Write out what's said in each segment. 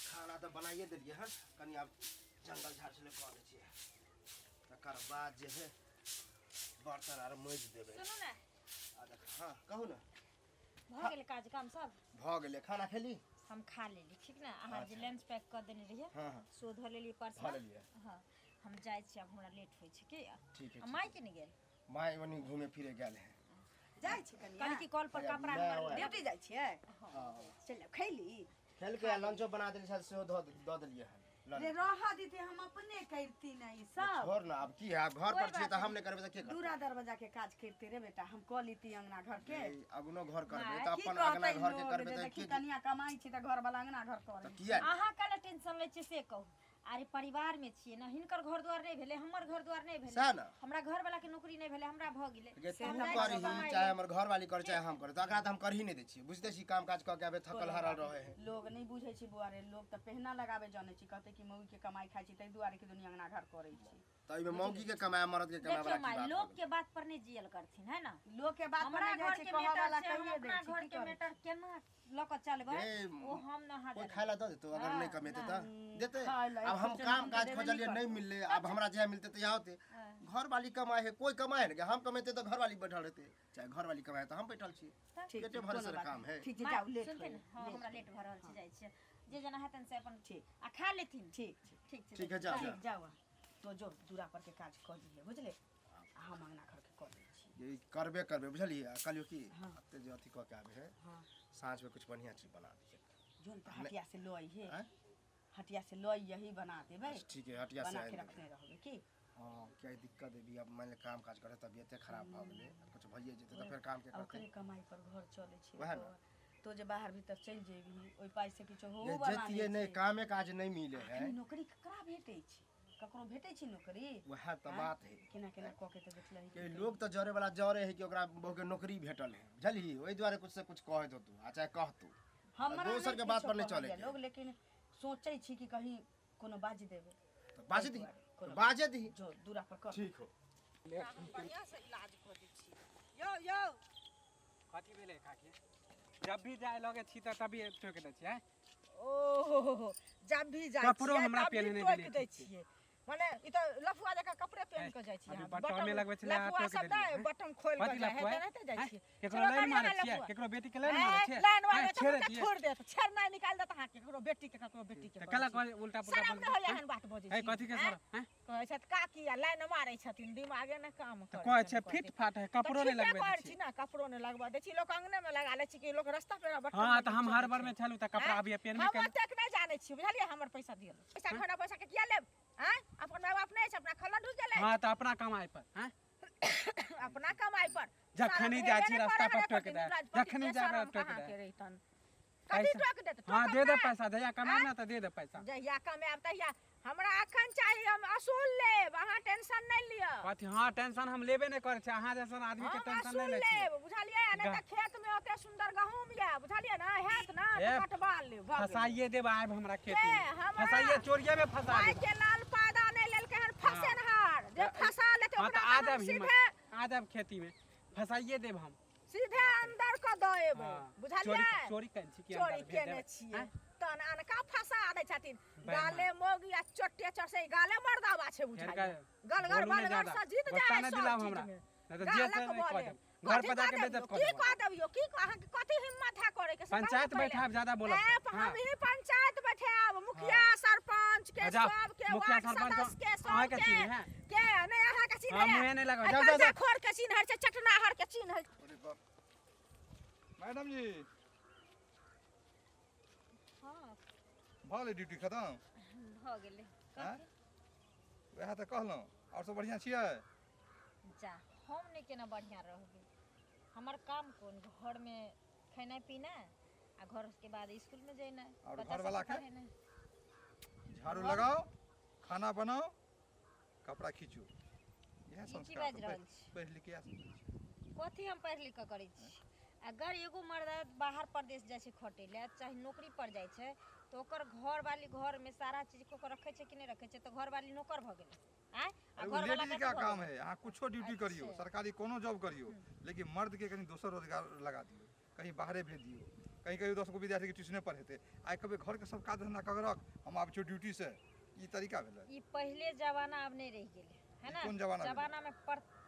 खाना तऽ बनाइए देलियै हन, कनि आब जंगल झाड़ छलै कऽ लै छियै, तकर बाद जे है बर्तन आर माजि देबै। सुनू ने। आ देख, हँ कहू ने। भऽ गेलै काज काम सब? भऽ गेलै। खाना खेली? हम खा लेली। ठीक ने, अहाँ जे लंच पैक कऽ देने रहियै हँ हँ सो धऽ लेलियै पर्स। धऽ लेलियै? हँ, हम जाइ छी आब, हमरा लेट होइ छै की। ठीक है। आ माय के नहि गेल? माय ओनी घूमे फिरे गेल है। जाइ छी कनिया। कहली कि कल पर हैया, कपड़ा माय हमर ओए। ड्यूटी जाइ छियै? हँ। चलि आउ, खैली? खेलके आ लंचो बना देली छल, सेहो धऽ दऽ देलियै हन, लऽ रे ले। रह दीते, हम अपने करती ने ई सब। छोड़ ना, आब की है, आब घर कोइ पर छियै बात तऽ हम नहि करबै तऽ के करतै? दूरा दरवाजा के काज करते रे बेटा, हम कऽ लीती अंगना घर के। ए, अगनो घर करबै माय, तऽ की अपन अगना कहतै घर के लोग करबै जे तऽ देखी के कनिया कमाइ छै तऽ घर वाला अंगना घर तऽ करै। किया नहि? अहाँ काहे टेंशन लै छियै से कहू? अरे परिवार में छियै ने, हिनकर घर द्वार नहि भेलै, हमर घर द्वार नहि भेलै। सएह ने। हमरा घर वाला के नौकरी नहि भेलै, हमरा भऽ गेलै। गे हम तू जाइ छियै करही कमाइ चाहे लए। हमर घरवाली करे चाहे हम करे, तऽ एकरा तऽ हम करही नहि दै छियै। बुझिते छी, काम काज कऽ के आबे थकल कोनो हारल बात रहै है। नहि। लोग नहि बुझै छै बौआ रे, लोग तऽ पेहना लगाबे जानै छै, कहतै कि मौगी के कमाइ खाइ छै ताहि दुआरे कि दुनिया अंगना घर करै छै। तऽ एहिमे मौगी के कमाय मरद के कमाय देखियौ वाला की माय, बात भऽ लोक गेलै? के बात पर नहि जियल करथिन है ना। लोग के बात पर हमरा नहि जाइ घर छै, के कहऽ मैटर वाला छै, हम कहिए दै अपना छै, घर की के करै? मैटर केना लऽ कऽ चलबै ए, ओ हम न अहाँ कोइ जानै। खाय ला दऽ देतौ अगर हाँ, नहि कमेतै तऽ नहि। देतै? खाय ला आब हम एक काम चम्मच काज देबे खोजलियै नहि नहि मिललै, आब हमरा जहिया मिलतै तहिया होतै। हाँ। घरवाली कमाइ है, कोइ कमाइ है ने, हम कमेतै तऽ घरवाली बैठल रहतै, चाहे घरवाली कमाइ है तऽ हम बैठल छी। ठीक पेटे छै, भरे कोनो से बात काम नहि। है। ठीक छै, माय, जाउ, लेट सुनथिन होइए, हँ, लेट हमरा होइए। लेट भऽ रहल छै, हँ। जाइ छियै, जे जेना हेतनि से अपन ठीक। आ खा लेथिन। ठीक छै। ठीक छै। ठीक है, जाउ। बाय। जाउ। ठीक, जाउ अहाँ। तो जो दूरा पर के काज कऽ दिहे, बुझले? आ हम अंगना घर के कऽ दै छी। ये करबे करबे, बुझलियै? आ कहलियौ कि हँ। एते जे अथी कऽ के आबै है, हँ। साँझमे कुछ बढ़िआँ चीज बना दिहे। जोन तऽ हटिया से लऽ अइहे। आँय? हटिया से लऽ अइहे, बना देबै। अच्छा ठीक है, हटिया से बना के आनि देबै। रखने रहबै की। हँ, किया दिक्कत है भी, अब मानि ले काम काज करे तबियते खराब भऽ गेलै, कुछ भइए जेतै तऽ फेर काम के आ करतै? ओकरे कमाइ पर घर चलै छै। वएह ने। तो जे बाहर भीतर चलि जेबही, ओहि पाइ से किछो जे होउ वाला जैतियै नहि नहि छै। कामे काज नहि मिले है। अखनी नौकरी ककरा भेटै छै? ककरो भेटै छै नौकरी? वएह तऽ आँय? बात है। केना केना कऽ के तऽ देखलही कि लोग तऽ जरे वाला जरे है कि ओकरा बहु के नौकरी भेटल है, बुझलही? ओहि दुआरे कुछ से कुछ कहैत होतू आ चाहे कहतू। हमरा दोसर के नहि बात किछो पर नहि कहैया चलै के। लोग, लेकिन सोचै छी कि कहीं कोनो बाजि देबै। तऽ बाजे दही। दुआरे, कोनो बाजे दही। जो दूरा पर कर। ठीक हो। हम बढ़िआँ से इलाज कऽ दै छी यौ यौ। कथी भेलै काकी? जब भी जाय लगे छी तऽ तभी टोकि दै छियै। ओहो, जब भी जाइ कपड़ो छियै हमरा तब भी पेन्हने टोकि देने दै छी। छियै, मने ई तऽ लफुआ जकाँ कपड़े पहिन कऽ जाइ छियै अभी अहाँ। बटमे लगबै छलै, अहाँ लफुआ टोकि सब देलियै, नहि हैं? बटम खोलि कऽ कथी जाइ है, लफुआ? तेनाहिते जाइ हैं? छियै। केकरो चलो लाइन करियौ मारै ने छियै? लफुआ। केकरो बेटी के लाइन मारै ए, छियै? लाइन हैं, मारबै तऽ छेड़ै हुनका छियै? छोड़ि देत, छेड़नाइ निकालि देत अहाँके, ककरो बेटी के, ककरो बेटी के तऽ करै कला छी। कहै उल्टा पुल्टा शरम नहि बोलै होइया हैं? एहन बात बजै है छी? कथी के हैं? शरम हैं? कहै छथि काकी आ लाइन मारै छथिन, दिमागे नहि काम तऽ करै कहै छनि छै कथी। फिट फाट है, तऽ कपड़ो नहि ठीके लगबै दै करै छी छियै। ने, कपड़ो नहि लगबऽ दै छी। लोक अंगने मे लगा लै छै कि लोक रस्ता पेरा बटम हँ, तऽ लगेने हम चलै हड़बड़ छै। में छलहुँ तऽ कपड़ा आँय? अभी पेनबे हम केलहुँ। ओतेक नहि जानै छी, बुझलियै? हमर पैसा दिअ, पैसा खाना पैसा के किया लेब? आँय, अपन माय बाप नहि छै? अपना खल्ला ढुकि गेलै। हँ, तऽ अपना कमाइ पर हैं? अपना कमाइ पर। जखनी शरम जाइ हेबे छी नहि रास्ता करै पर है टोकि एको दे, दिन, राजपति जखनी के जाय शरम टोकि कहाँ दे। के रहितन? कथी पैसा टोक देत? हँ, टोकब दे दे नहि। पैसा, जहिया कमायब आँय? ने तऽ दे दे पैसा। जहिया कमायब तहिया हमरा अखन चाही, हम असूल लेब, अहाँ टेंशन नहि लिअ। कथी? हँ, टेंशन हम लेबे नहि करै छी, अहाँ जैसन आदमी के हम टेंशन नहि असूल लै छियै। लेब, बुझलियै? नहि तऽ खेत मे ओते सुंदर गहूम यऽ, बुझलियै ने? हैत ने ए, तऽ कटबा लेब, भऽ गेलै। फसाइए देब आबि हमरा के खेती मे। हमरा फसाइए, चोरिये मे फंसा माय देब। के लाल पादा नहि लेलकै हन फसेनहार जे फंसा लेतै हँ, ओकरा तऽ आ तऽ हम जायब हिम्मत सीधे आ जायब खेती मे, फसाइए देब हम। सीधे अंदर कऽ दऽ एबै। हँ, बुझलियै? चोरी चोरी केने छी कि चोरी अंदर भेज केने देबै? छियै आँय? तहन अनका फंसा दै छथिन। बेईमान। गाले मोगी आ चोटे चढ़से गाले मर्दाबा छै फेर बुझाइया। बोलू गलगर नहि बलगर ज्यादा। से जीत गुस्सा जाइ नहि सब दिलाउ चीज हमरा। मे। नहि तऽ जे गालक से नहि कऽ बले देब, घर कथी पर कऽ जाके देबियौ? बेइज्जत कऽ की देब। कऽ देबियौ? की अहाँके कथी हिम्मत है करे के से कहू ने पंचायत पहिले। बैठायब ज्यादा बोलब ए, तऽ। हम हँ। ही पंचायत बैठायब, मुखिया सरपंच के हँ, जाउ। सब के, मुखिया वार्ड सरपंच सदस्य के अहाँके सब के। चिन्है है? के नहि अहाँके चिन्है? हँ, मुँहे नहि लगबै। एहि जाउ, जाउ, जाउ। खोर के चिन्है छै, चटनाहर के चिन्है। अरे बाप। मैडम जी। हँ। भऽ गेलै ड्यूटी खतम? भऽ गेलै। आँय? कथी? वएह तऽ कहलहुँ, आओर सब बढ़िआँ छियै? जा, हम नहि केना बढ़िआँ रहबै? हमर काम कोन? घरमे खेनाइ पिनाइ आ घरके बाद स्कूलमे जेनाइ, आओर बच्चा सबके घरवलाके? पढ़ेनाइ। झाड़ू लगाउ, खाना बनाउ, कपड़ा खींचू, इएह ई की संस्कार बाजि सब रहल छी? पढ़ि लिख के इएह सब करै छी। कथी हम पढ़ि लिख कऽ करै छी? अगर एगो मर्द बाहर परदेश जाइ छै खटै लए, चाहे नौकरी पर जाइ छै, तऽ ओकर घरवाली घरमे सारा चीज कऽ कऽ रखै छै कि नहि रखै छै? तऽ घरवाली नौकर भऽ गेलै? आँय, आ एगो घरवाला लेडीज कथी का भऽ काम गेलै? है, अहाँ कुछो ड्यूटी करियौ, अच्छा। सरकारी कोनो जॉब करियौ, लेकिन मर्द के कनि दोसर रोजगार लगा दियौ, कहीं बाहरे भेज दियौ, कहीं कहीं कहियो 10 गो विद्यार्थीके ट्यूशने पढ़ेतै। आइ कहबै घरके सब काज धन्धा कऽ के रख, हम आबै छियौ ड्यूटीसँ, ई तरीका भेलै? ई पहिले जमाना आब नहि रहि गेलै है ई ने। कोन जमाना भेलै? जमानामे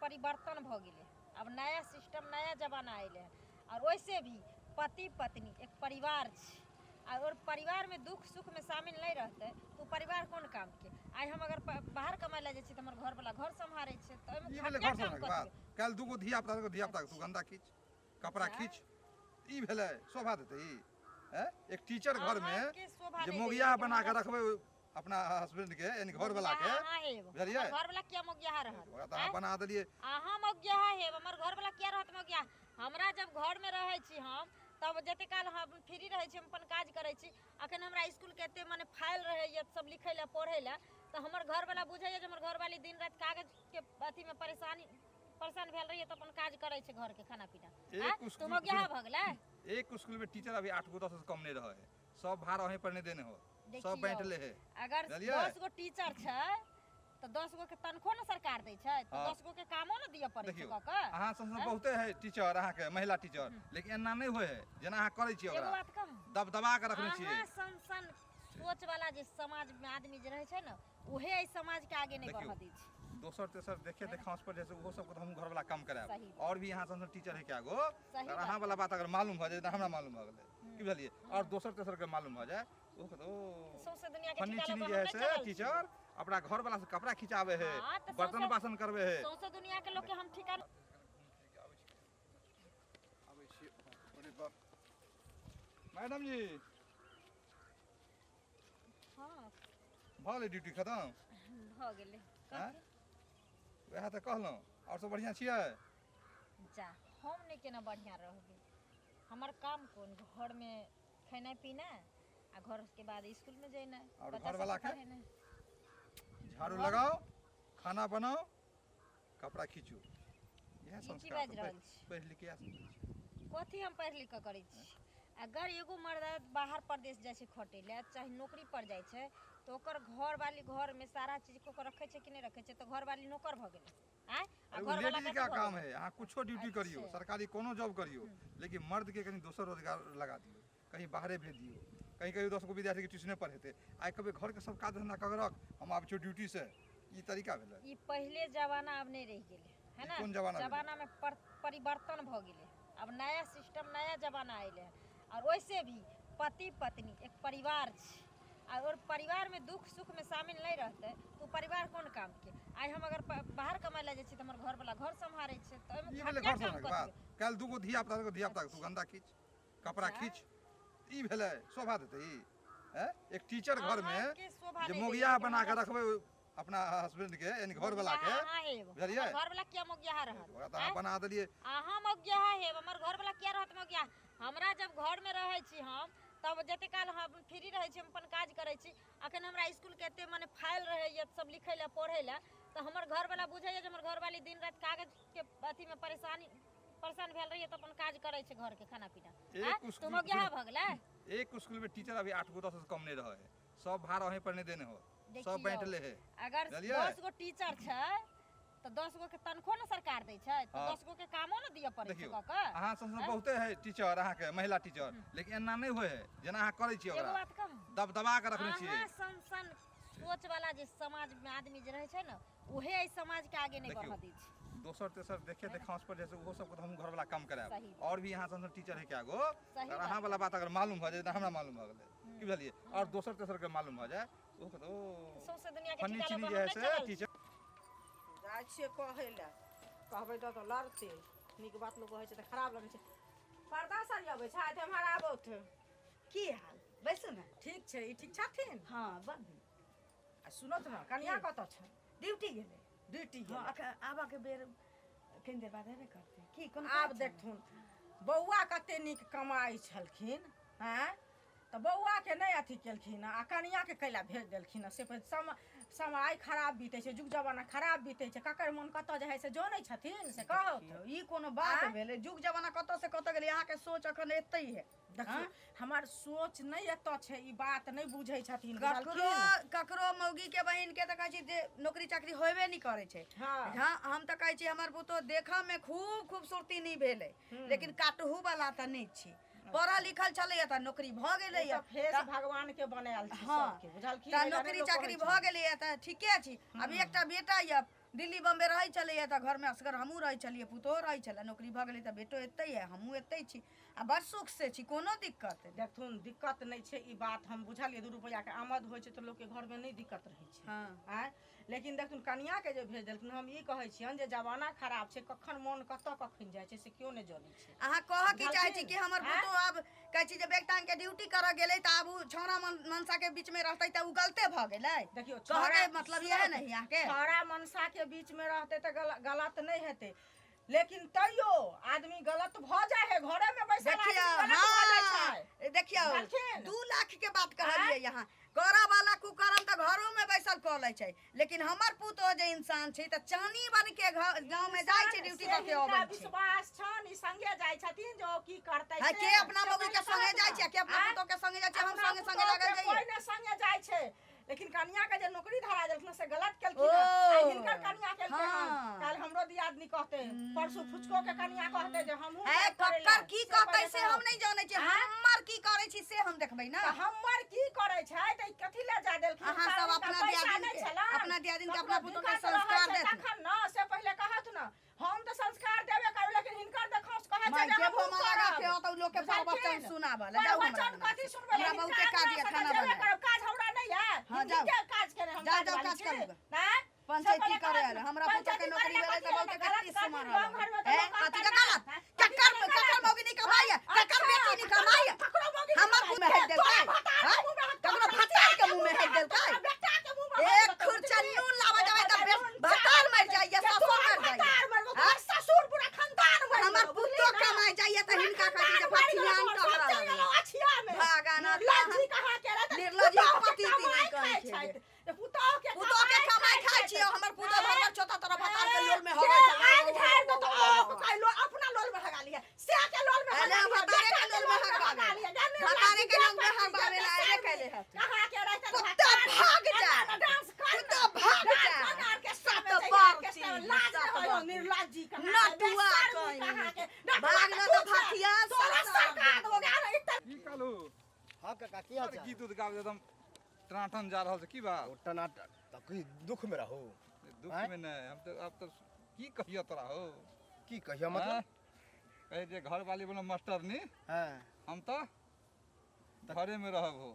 परिवर्तन भऽ गेलै। आब नया सिस्टम, नया जमाना अयलै हन। आओर वैसे भी पति पत्नी एक परिवार छै आ और परिवारमे दुख सुखमे शामिल नहि रहतै तऽ ओ परिवार कोन कामके? आइ हम अगर बाहर कमाइ लए जाइ छियै तऽ हमर घरवला घर सम्हारै छै, तऽ ओहिमे ई भेलै खटिया घर काम सम्हारैके बात? कथी? काल्हि दूगो धिया पुता, धिया पुताके तू गन्दा खींच, कपड़ा खींच, ई भेलै? शोभा देतै ई? हैं? एक टीचर घरमे अहाँके शोभा जे नहि मोगिया दैए, बना लेकिन के रखबै अपना हस्बैंड के, यानी घरवला के। मोगियाहा अहाँ हेब। बुझलियै? हमर घरवला किया मोगियाहा रहत? ओकरा तऽ अहाँ बना देलियै। अहाँ मोगियाहा हेब, हमर घरवला किया रहत मोगियाहा? हमरा जब घरमे रहै छी हम, तब जते काल हम फ्री रहै छी, हम अपन काज करै छी। अखन हमरा इसकुलके एते मने फाइल रहैए सब लिखै लए, पढ़ै लए, तऽ हमर घरवला बुझैए जे हमर घरवाली दिन राति कागजके अथीमे परेशानी परेशान भेल रहैए, तऽ अपन काज करै छै, घरके खाना पीना। एक आँय? तऽ स्कूल मोगियाहा भऽ गेलै? एक स्कूल में टीचर अभी 8 गो 10 से कम नहीं रहे है। सब भार अहीं पर नहीं देने हो, सब देखियौ, बांट ले है। अगर बुझलियै? 10 गो टीचर छै तऽ 10 गो के तनखो ने सरकार दै छै, तऽ 10 गो के कामो ने दिअ पड़ै छै। देखियौ, कऽ कऽ अहाँ सब बहुते है टीचर, अहाँके महिला टीचर, लेकिन एना नहि होइ है जेना अहाँ करै छियै। एगो ओकरा बात कहू? दब दबा के रखने छियै। अहाँ सन सन सोच वाला जे समाज में आदमी जे रहै छै ने, उहे एहि समाज के आगे नहि देखियौ, बढ़ऽ दै छै। दोसर तेसर देखे देखांस पर जैसे ओहो सबके तऽ हमहूँ घरवला काम करायब। सही बात। और भी यहाँ सन टीचर है क्या गो। सही अगर बात। अहाँ वाला बात अगर मालूम भऽ जाए तऽ हमरा मालूम भऽ गेलै की, बुझलियै? और दोसर तेसर के मालूम भऽ जाए, ओ कहत ओ सौंसे दुनिया के फन्नी ठिका चिनी लऽ जे कऽ है हम से नहि चलल छी। टीचर अपना घर वाला से कपड़ा खिंचावे है, हाँ, तऽ बर्तन बासन करवे है। सौंसे दुनिया के लोग के हम ठिका आबै छी। अरे बाप, मैडम जी। हँ। भऽ गेलै ड्यूटी खतम? भऽ गेलै। आँय? वएह तऽ कहलहुँ। आओर सब बढ़िआँ छियै? जा, हम नहि केना बढ़िआँ रहबै? हमर काम कोन? घरमे खेनाइ पिनाइ आ घर के बाद स्कूलमे जेनाइ, आओर बच्चा घरवला सबके के? पढ़ेनाइ। झाड़ू लगाओ, खाना बनाओ, कपड़ा खींचू, इएह ई की संस्कार बाजि तऽ रहल छी? पढ़ि लिख के इएह सब करै छी। कथी हम पढ़ि लिख कऽ करै छी? अगर एगो मर्द बाहर परदेश जाइ छै खटै लए, चाहे नौकरी पर जाइ छै, तऽ ओकर घरवाली घरमे सारा चीज कऽ कऽ रखै छै कि नहि रखै छै? तऽ घरवाली नौकर भऽ गेलै? आँय, आ अरे ओ घरवाला लेडीज कथी का भऽ काम गेलै? है। अहाँ कुछो ड्यूटी करियौ, सरकारी कोनो जॉब करियौ, लेकिन मर्द के कनि दोसर रोजगार लगा दियौ, कहीं बाहरे भेज दियौ। कहीं कहियो 10 गो विद्यार्थीके ट्यूशने पढ़ेतै। आइ कहबै घरके सब काज धन्धा कऽ के रख, हम आबै छियौ ड्यूटीसँ, ई तरीका भेलै? ई पहिले जमाना आब नहि रहि गेलै है ई ने। कोन जमाना भेलै? जमानामे परिवर्तन भऽ गेलै। आब नया सिस्टम, नया जमाना अयलै हन। आओर वैसे भी पति पत्नी एक परिवार छै आ और परिवारमे दुख सुखमे शामिल नहि रहतै तऽ ओ परिवार कोन कामके? आइ हम अगर बाहर कमाइ लए जाइ छियै तऽ हमर घरवला घर सम्हारै छै, तऽ ओहिमे ई भेलै खटिया घर काम सम्हारैके बात? कथी? काल्हि दूगो धिया पुता, धिया पुताके तू गन्दा खींच, कपड़ा खींच, ई भेलै? शोभा देतै ई? हैं? एक टीचर घरमे अहाँके शोभा जे नहि दैए, मोगिया लेकिन बना के हमरा रखबै अपना हस्बैंड के, यानी घरवला के। मोगियाहा अहाँ हेब। बुझलियै? हमर घरवला किया मोगियाहा रहत? ओकरा तऽ अहाँ बना देलियै। अहाँ मोगियाहा हेब, हमर घरवला किया रहत मोगियाहा? हमरा जब घरमे रहै छी हम, तब जते काल हम फ्री रहै छी, हम अपन काज करै छी। अखन हमरा इसकुलके एते मने फाइल रहैए सब लिखै लए, पढ़ै लए, तऽ हमर घरवला बुझैए जे हमर घरवाली दिन राति कागजके अथीमे परेशानी परेशान भेल रहैए, तऽ अपन काज करै छै, घरके खाना पीना। आँय? एक तऽ स्कूल मोगियाहा भऽ गेलै? एक स्कूल में टीचर अभी 8 गो 10 से कम नहीं रहे है। सब भार अहीं पर नहीं देने हो, सब देखियौ, बांट ले है। अगर बुझलियै? 10 गो टीचर छै तऽ 10 गो के तनखो ने सरकार दै छै, तऽ 10 गो के कामो ने दिअ पड़ै छै। देखियौ, कऽ कऽ अहाँ सब बहुते है टीचर, अहाँके महिला टीचर, लेकिन एना नहि होइ है जेना अहाँ करै छियै। एगो ओकरा बात कहू? दब दबा के रखने छियै। अहाँ सन सन सोच वाला जे समाज में आदमी जे रहै छै ने, उहे एहि समाज के आगे नहि देखियौ, बढ़ऽ दै छै। दोसर तेसर देखे देखांस पर जैसे ओहो सबके तऽ हमहूँ घरवला काम करायब। सही बात। और भी यहाँ सन टीचर है क्या गो। सही अगर बात। अहाँ वाला बात अगर मालूम भऽ जाए तऽ हमरा मालूम भऽ गेलै की, बुझलियै? और दोसर तेसर के मालूम भऽ जाए, ओ कहत ओ सौंसे दुनिया के फन्नी ठिका लऽ चिनी कऽ जे है हम नहि से चलल छी। टीचर जाइ छियै कहै लए, कहबै तऽ लड़तै। नीक बात लोक कहै छै तऽ खराब लगै छै। पर्दा सरियाबै छै तऽ एम्हर आबौथ। की हाल? बैसू ने। ठीक छै। ई ठीक छथिन? हँ, बड़ नीक। आ सुनत ने, कनिया कतऽ छै? ड्यूटी गेलै। ड्यूटी हँ। गेलै? अखन आबऽके बेर कनि देर बाद हेबे करतै। की कोनो आब काज छलै? देखथुन, बौआ कते नीक कमाइ छलखिन आँय, तऽ बौआके नहि अथी केलखिन आ कनियाके कैला भेज देलखिन। से समय खराब बीतै छै, जुग जमाना खराब बीतै छै, ककर मोन कतऽ जाइ है से जनै छथिन, से कहू। देखियौ, ई कोनो बात आँय? भेलै? जुग जमाना कतऽ से कतऽ गेलै, अहाँके सोच अखन एतै है। देखियौ, हमर सोच नहि एतऽ छै, ई बात नहि बुझै छथिन। ककरो बुझलखिन? ककरो मौगी के बहिन के तऽ कहै छी जे नौकरी चाकरी होबे नहि करै छै। हँ। हम तऽ कहै छी, हमर पुतोह देखऽ मे खूब खूबसूरती नहि भेलै, लेकिन काटहु वाला तऽ नहि छी। पढ़ल लिखल छलैया तऽ नौकरी भऽ गेलैया। फेस भगवान के बनायल छै सबके, बुझलखिन? तऽ नौकरी चाकरी भऽ गेलैया तऽ ठीके छी। अभी एकटा बेटा यऽ, दिल्ली बम्बे रहै छलैया तऽ घरमे असगर हमहूँ रहै छलियै, पुतोहो रहै छलै। नौकरी भऽ गेलै तऽ बेटो एतै यऽ, हमहूँ एतै छी आ बड़ सुख से छी, कोनो दिक्कत नहि। देखथुन, दिक्कत नहि छै, ई बात हम बुझलियै। 2 रुपैआके आमद होइ छै तऽ लोकके घरमे नहि दिक्कत रहै छै। आँय, लेकिन देखथुन कनियाके जे भेज देलखिन, हम ई कहै छियनि जे जमाना खराब छै, कखन मोन कतऽ कखन जाइ छै से केओ नहि जनै छै। अहाँ कहऽ की चाहै छी कि हमर पुतोह आब कहै छी जे बैग टांग के ड्यूटी करऽ गेलै तऽ आब ओ छौड़ा मनसा के बीच में रहतै तऽ ओ गलते भऽ गेलै? देखियौ, कहके मतलब इएह नहीं अहाँके? छौड़ा मनसा के बीच में रहतै तऽ गलत नहि हेतै, लेकिन तैयो आदमी गलत भऽ जाइ है, घरे में बैसल आदमी गलत भऽ जाइ छै। देखियौ, 2 लाख के बात कहलियै यहाँ, करऽ वाला कुकर्म तऽ घरो में बैसल कऽ लै छै, लेकिन हमर पुतोह जे इंसान छै तऽ चानी बन के गाँव में जाइ छै, ड्यूटी कऽ के अबै छै। विश्वास छन, ई संगे जाइ छथिन जे ओ की करतै। है के अपना मौगी के संगे जाइ छै, के अपना पुतोह के संगे जाइ छै? हम संगे संगे लागल जाइए, कोई ने संगे जाइ छै। लेकिन कनिया के जे नौकरी धरा देलखिन से गलत केलखिन। आ हिनकर कनिया केलकै हन, काल्हि हमरो दियादनी कहते, परसू फुचको के कनिया कहते जे हमहूँ। है ककर की कहते से हम नहीं जानै छी, हमर की करै छी से हम देखबै ना। हमर की करै छै तऽ कथी ले जा देलखिन? अहाँ सब अपना दियादनी के, अपना दियादनी के, अपना पुतोह के संस्कार देथिन तखन ना, से पहिले कहत ना। हम तऽ संस्कार देबे करब, लेकिन हिनकर देखौस कहै छै जे हम लगा के तऽ लोक के प्रवचन सुनाबऽ ले जाउ। हमरा कथी सुनबै? हमरा बहुते काज ये, खाना बनाए काज हमरा नहीं है। हां जाउ, काज करे हम, जाउ जाउ काज करू। पंचायती करे आयल, हमरा पुतोह के नौकरी भेलै तऽ बहुते के 30 मारल है। कथी के गलत? ककर ककर मौगी नहीं कमाई है? ककर बेटी नहीं कमाई है? हमर मुंह में हेक देलकै? ककरो भतार के मुंह में हेक देलकै? एक खुर्चा नून लाबऽ जेबै तऽ भतार मरि जाइए, ससुर मरि जाइए, ससुर पूरा खानदान मरि। हमर पुतोह कमाइ जाइए तऽ हिनका कहै छै जे भथियान टहरा भागाना निर्लज्जी पति नहीं कहै छै। पुतोह के कमाइ खाइ छियै, हमर पुतोह भर चोता तोरा भतार के लोल में हगै छै। आग झाड़ दो तो अपना लोल में हगा लिया, से के लोल में हगा लिया, भतारे के लोल में हगा लिया, भतारे के लोल में हगावे ला आबे कैले है। कहां के रहते? कुत्ता भाग जा, कुत्ता भाग जा, सत बार लाज हो निर्लज्जी नटुआ कहीं भाग न तऽ भथिया तोरा सरकार हो गया ना इतना की कहलू? हां काका, की हाल चाल? गीत उत गाबै एकदम टनाटन जा रहल छै, की बात? ओ टनाटन तऽ की दुख में रहो? दुख में नहीं, हम तो अब तो की कहियो तोरा हो। की कहियो मतलब? कहे जे घर वाली बोलो मास्टरनी। हां, हम तो घरे में रहब हो।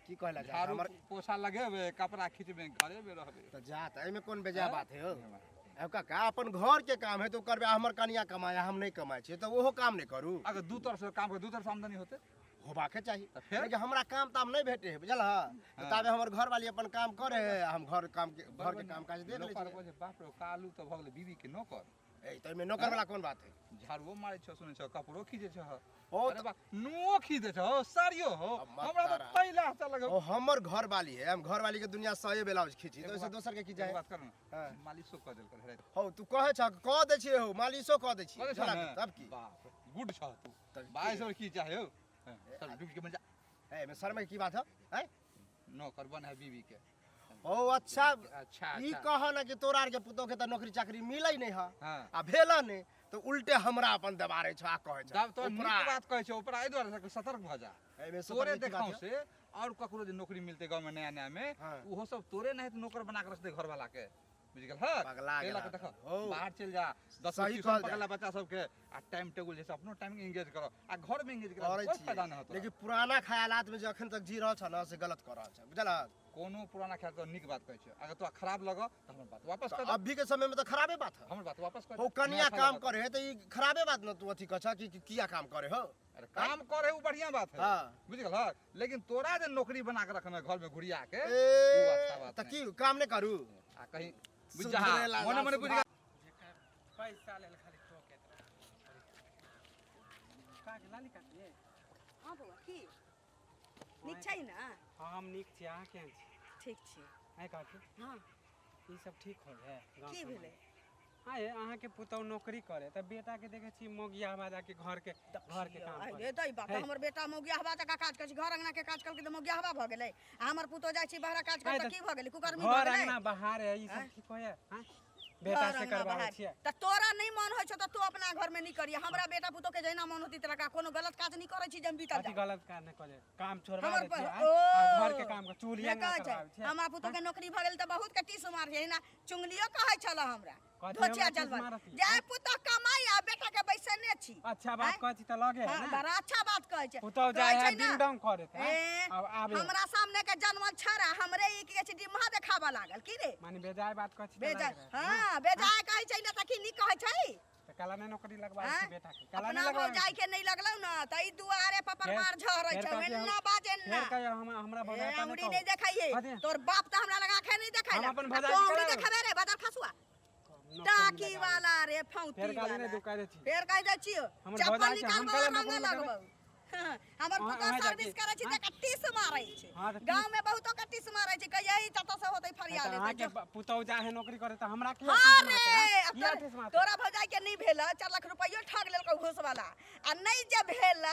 की कहला जा? झाड़ू हमर पोछा लगेबे, कपड़ा खींचबे, घरे में रहबे। तऽ जा, तऽ एहिमे कोन बेजा बात है हो? अब काका अपन घर के काम है तो करबे, हमर कनिया कमाया, हम नहीं कमाइ छियै तऽ ओहो काम नहीं करू? अगर दू तरफ से काम कर, दू तरफ से आमदनी होते होबाके चाही। तऽ फेर? लेकिन हमरा काम ताम नहीं भेटे है, बुझल है? ताबे हमर घर वाली अपन काम करे है, हम घर काम के घर के काम काज देख लै लोक आर छियै। कहै छै, बाप रे, कालू तऽ भऽ गेलै बीबी के नौकर। ए तऽ एहिमे नौकर वाला कोन बात है? झाड़ुओ मारै छौ, सुनै छौ, कपड़ो खींचै छौ। ओ अरे बा, नुओ खींचै छौ, साड़ियो हो। अब मत हमरा तऽ तारा। पहिला अच्छा लगौ। ओ हमर घर वाली है, हम घर वाली के दुनिया सए ब्लाउज खींची तऽ ओहिसँ दोसर के की एगो जाए? बात कर न, हाँ। मालिशो कऽ देल कर राति। हौ तू कहै छ कऽ दै छियै हौ, मालिशो कऽ दै कऽ छियै दै छौ झोला ने? के, तब की? बाप रे, गुड छौ तू। तब की? बाइस और की चाहे हो? हाँ, चल डूब के मर जा। ए एहिमे शर्म के की बात है? हैं? नौकर बन है बीबी के। ओ अच्छा, अच्छा ई कह ना कि तोरा आर के पुतोह के तऽ नौकरी चाकरी मिलै नहीं है हाँ। आ भेल नहि तऽ उल्टे हमरा अपन दबारे छ आ कहै छ। तब तो नीक उपरा। बात कहै छौ, उपरा एहि दुआरे से सतर्क भऽ जा। एहिमे सतर्क तोरे के की बात देखाउ है? से और ककरो जे नौकरी मिलते गाँव में नया नया में, हाँ। ओहो सब तोरे नहीं तऽ नौकर बना के रखते घर वाला के, बुझि गेल? हँ, पगला एहि लऽ गेला। कऽ देखऽ, हौ। बाहर चलि जा, 10 सही ट्यूशन कहल पकड़ला जाय। बच्चा सबके आ टाइम टेबुल जैसे अपनो टाइम एंगेज करो आ घर में एंगेज करो, करै कोई फायदा छियै नहि होतो। लेकिन पुराना ख्यालात में जे अखन तक जी रहल छ न से गलत कऽ रहल छ, बुझल? कोनो पुराना ख्याल तो नीक बात कहै छै, अगर तोरा खराब लगऽ तऽ हमर बात वापस कर तऽ दे। अभी के समय में तऽ खराबे बात है। हमर बात वापस कर हो दे। कनिया नहि अच्छा काम लगत। करे है तऽ ई खराबे बात न तू अथी कह छ कि किया काम करे हो? अरे काम करे उ बढ़िया बात है। हाँ। बुझि गेल? लेकिन तोरा जे नौकरी बना के रखने घर में घुरिया के, ए उ अच्छा बात तऽ नहि। की काम नहीं करू? आ कहीं बुझ जा, सुधरेला मने मने बुझ गेल। जेकर पैसा लेल खाली टोकैत रहै काकी, लाली काकी। हाँ बौआ, की नीक छै ना? हाँ, हम नीक छी, अहाँ केहन छी? ठीक छी। आँय काकी। हाँ। ई सब ठीक होइ है गाँव की समाज? भेलै? आँय, अहाँके पुतहु नौकरी करे तऽ बेटा के देखै छी मौगिया जाके घर के काम अरे करे। दै बाप, है। हमर बेटा मौगिया हवा जकाँ काज करै छै, घर अंगना के काज कलकै तऽ मौगिया हवा भऽ गेलै, आ हमर पुतोह जाइ छै बाहर काज करै आँय तऽ तऽ की भऽ गेलै, कुकर्मी भऽ घर गेलै? अंगना बाहर है, ई सब आँय? ठीक होइए? आँय? बेटा घर से अंगना करबाबै बाहर। छियै। तऽ तोरा नहि मन होइ छौ तऽ तू अपना घर में नहीं करिय। हमरा बेटा पुतोह के जहिना मन होती तेरा कोनो गलत काज नहीं करै छी जे हम बीतल कथी जाउ। गलत काज नहि करे, काम छोड़बा हमर दै पर छियै ओ आ घर के काम के चूल्ही नहि अंगना कहै छै। करबाबै छियै। हमरा पुतोह के नौकरी भऽ गेल तऽ बहुत के टीस मार छै, एहिना चुंगलियो कहै छल हमरा कथी धोचिया हमरा टीस जलबल मारती? जाय पुतोह कमाई आ बेटा के बैसने छी। अच्छा बात आँय? कहै छी तऽ लगे है हाँ, ना। बड़ा अच्छा बात कहै छै। पुतोह कहै जाइ है छै ना, डिंग डोंग करैत है। ए, आब आबे हमरा सामने के जनमल छड़ा हमरे ई की कहै छै डिम्हा देखाबऽ लागल की रे। माने बेजाय बात कहै छी तऽ बेजाय लगे है। हाँ बेजाय कहै छै ने तऽ की नीक कहै छै। तऽ काला नहि नौकरी लगबाबै आँय? छी बेटा के, काला अपना नहि लगबाबै भौजाई के नहीं लगलौ ना तऽ ई दुआरे पर फेर- परमार झहरै फेर छै, कहै छै एन्ना हम- बाज एन्ना। फेर कहियो हम हमरा ए, भौजाई पर अंगुरी नहि नहीं कहू। देखाइए। कथी? तोर बाप तऽ हमरा लग आँखे नहीं देखाइ हम अपन आ भौजाई तों के अंगुरी करा देखेबे रे बदल खसुआ। नौकरी टाकी लगाबै। वाला रे फौती फेर गाली वाला। नहि दू कहि दै छी। फेर कहि दै छियौ हमर चप्पल भौजाई छै, निकाल हम बौआ काला रंग नौकरी लगबौ। हाँ, हमर अहाँ- पुतोह अहाँ सर्विस जाके- करै छै हाँ? तऽ टीस मारै छै। हाँ, तऽ गाँव में बहुतो के टीस मारै छै, कहिया ई ततऽ से होतै फरिया तऽ लेतै। अहाँके जो। पुतोह जाइ है नौकरी करे तऽ हमरा किया हाँ टीस रे, मारतै, आँय? अब किया टीस मारतै? तोरा भौजाई के नहीं भेल, 4 लाख रुपैयो ठग लेलकौ घूस वाला, आ नहीं जे भेल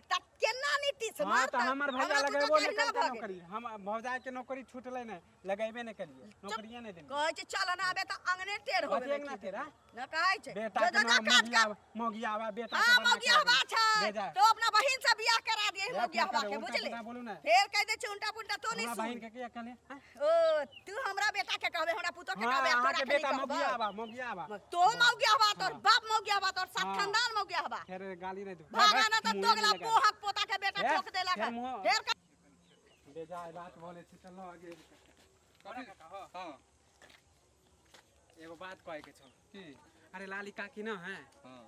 तऽ केना नहीं टीस हाँ, मारतै? तऽ हमर भैया हमरा पुतोह लगेबो के नहि अहिना करतै भऽ गेल। नौकरी। हम भौजाई के नौकरी छूटलै नहि, लगेबे नहि केलियै, नौकरिये नहि देलियै। कहै छै चल ना आबे तऽ अंगने टेढ़ हो कथी गेलै। अंगना टेढ़, आँय? न कहै छै बेटा जो के जो नाम काज कर। मौगिया मौगियावा बेटा के हाँ बना के मौगियावा रखबै। छै बेजा। तो अपना बहिन से बियाह करा दिए फेर मौगियावा के, उल्टा बुझली? पुल्टा बोलू ने। फेर कह दे छै उल्टा पुल्टा तो नहीं हमरा सुन। बहिन के किया कहलियै, आँय? ओ तू हमरा बेटा के कहबे, हमरा पुतोह के हाँ, कहबे, आ तोरा अहाँके के नहीं बेटा कहबौ। मौगियावा मौगियावा। तो मौगियावा, तोर बाप मौगियावा, तोर सात हाँ। खानदान मौगियावा। फेर गाली नहि दू। भागा ना तऽ मुँहे दोगला नहि लगाबै। पोहक पोता के बेटा फेर- ठोक देलक। फेर मुँह- फेर बेजाय बात बोलै छी तऽ लऽ गेल। कथी? हाँ एगो बात कहै के छौ। की? अरे लाली काकी न है, हाँ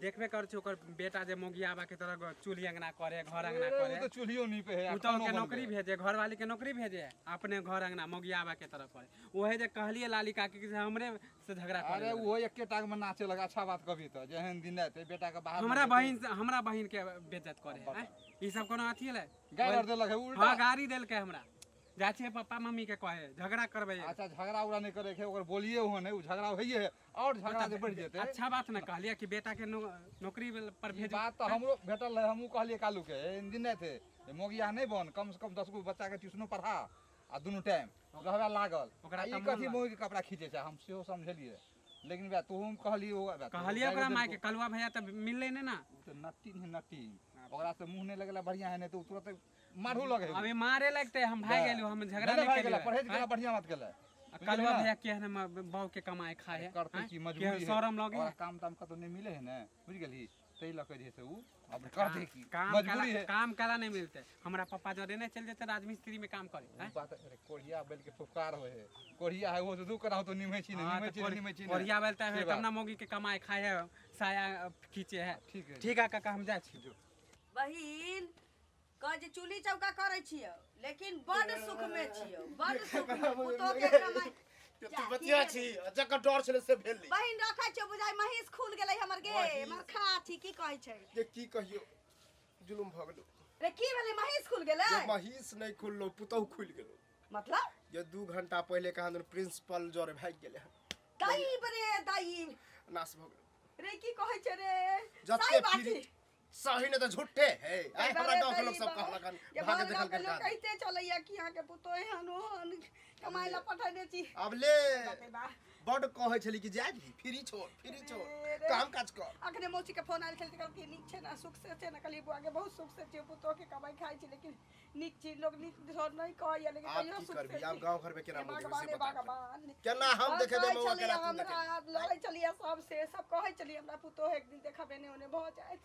देखबे कर छी ओकर बेटा जे मौगियाबा के तरह चूल्ही अंगना करे, घर अंगना अरे, उ करे। तऽ चूल्हियो नीपे है आ पुतोह खानो के बनबे नौकरी है। भेजे, घरवाली के नौकरी भेजे, अपने घर अंगना मौगियाबा के तरह करे। ओहे जे कहलिए लाली काकी के से हमरे से झगड़ा करे। अरे वो एके टांग में नाचे लगा। अच्छा बात कभी तऽ जेहन दिन एतै बेटा के बाहर हमरा में बहिन से, हमरा बहिन के बेइज्जत करे है, आँय? ई सब कोनो अथी हलै? गारि आर देलक है उल्टा। हाँ गाड़ी देलकै हमरा। जाइ छियै पप्पा मम्मी के कहे, झगड़ा करबै। अच्छा झगड़ा उगड़ा नहीं करे के, ओकर बोलिए ओहन है, उ झगड़ा होइए है और झगड़ा जे बढ़ि जेतै। अच्छा बात न कहलियै कि बेटा के नौकरी पर ई भेजू। बात तऽ हमरो भेटल रहै, हमहूँ कहलियै कालू के एहन दिन नहि थे मौगिया नहीं बन, कम से कम 10 गो बच्चा के ट्यूशनो पढ़ा आ दुनू टाइम रहबे लागल। ओकरा आ ई तऽ मोन कथी लागल। मौगी के कपड़ा खींचे छै, हम सेहो समझलियै। लेकिन बे तोहूँ कहलियै ओ कहलियै ओकरा माय के, कलुआ भैया तऽ मिललै नहि ना। उ तऽ नट्टी है नट्टी, ओकरा से मुँह नहीं लगेला बढ़िया है, नहीं तो तुरंत मारू लगे। अभी मारे लगते, हम भाग गेलू, हम झगड़ा नहीं नहीं भाग गेला, केलियै। परहेज केला, बढ़िया बात केला। आ कलुआ भैया केहन बहू के कमाए खाए है, करते आँय? की मजबूरी केहन है। शरम लगे ओकरा है? काम ताम कतौ नहीं मिले है ने, बुझ गेलही, तै लऽ के जे से उ अब करते की काम मजबूरी काला है। काम काला नहीं मिलते। हमरा पप्पा जरे नहीं चल जेते राजमिस्त्री में काम करे, आँय? उ बात अरे कोढ़िया बैल के फुफकार होय है, कोढ़िया है वो से दू कराहो तो निमहे छी ने, हाँ, निमहे तऽ छी ने, निमहे छी ने। कोढ़िया बैल तऽ से है, बात। तब ना मौगी के कमाए खाए है, साया खींचे है। ठीक है। ठीक है काका, हम जाइ छी। बहिन कह जे चूल्ही चौका करै छियौ, लेकिन बड सुख में छियौ, बड सुख में पुतोह के कमाई। तू बतिया छी, जकर डर छलै से भेल नहीं। बहिन रखै छियौ, बुझाइ महींस खुल गेलै हमर गे, महींस। हमर खाची की कहै छै। जे की कहियौ, जुलुम भऽ गेलौ। रे की भेलै, महींस खुल गेलै? जे महींस नहीं खुललौ, पुतोह खुलि गेलौ। मतलब? जे 2 घंटा पहिले कहाँ दन प्रिंसिपल जरे भागि गेलै हन। दैब रे दैब। नाश भऽ गेलौ। रे की कहै छै रे? जते सही बात फिरी छी। सही नहि तऽ झूठे है। आइ हमरा अरे गाँव के लोक सब बाबा, कहलक हन, जे भागे गाँव देखलकै के लोक काज। कहिते चलैया कि अहाँके पुतोह एहन ओहन कमाइ लए पठेने छी। आब ले बाप रे बा। बड कहै छली कि जाय दी, फ्री छोड़, फ्री छोड़, रे रे। काम काज कर। अखने मौसी के फोन आयल छल, कहलकै नीक छै ने, सुख से छै ने? कहलियै बुआ के बहुत सुख से छै, पुतोह के कमाइ खाइ छै, लेकिन नीक छी, लोक नीक धर नहीं कहैया, लेकिन आब तैयो की सुख करबी, से आब छी। गाँव घर में केना हे मुँह देबै भगवान, से हे बता। भगवान। केना हम बस देखेबै कहै मौआ, छलियै केना तू हमरा, देखेबी? लड़ै छलियै सबसे, सब कहै छलियै हमरा पुतोह एक दिन देखबे ने ओने भऽ जायत।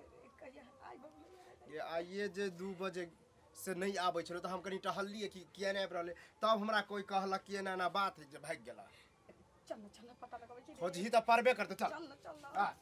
रे कहिया आइ बबुआ। ये आइए जे 2 बजे से नहीं आबै छलै तऽ हम कनि टहललियै कि किया नहि आबि रहलै, तब हमरा कोइ कहलक कि एना एना बात है जे भागि गेला। चल न, चल न, पता लगबै छी। खोजही तऽ पड़बे करतै, चल। चल न, चल न। आ।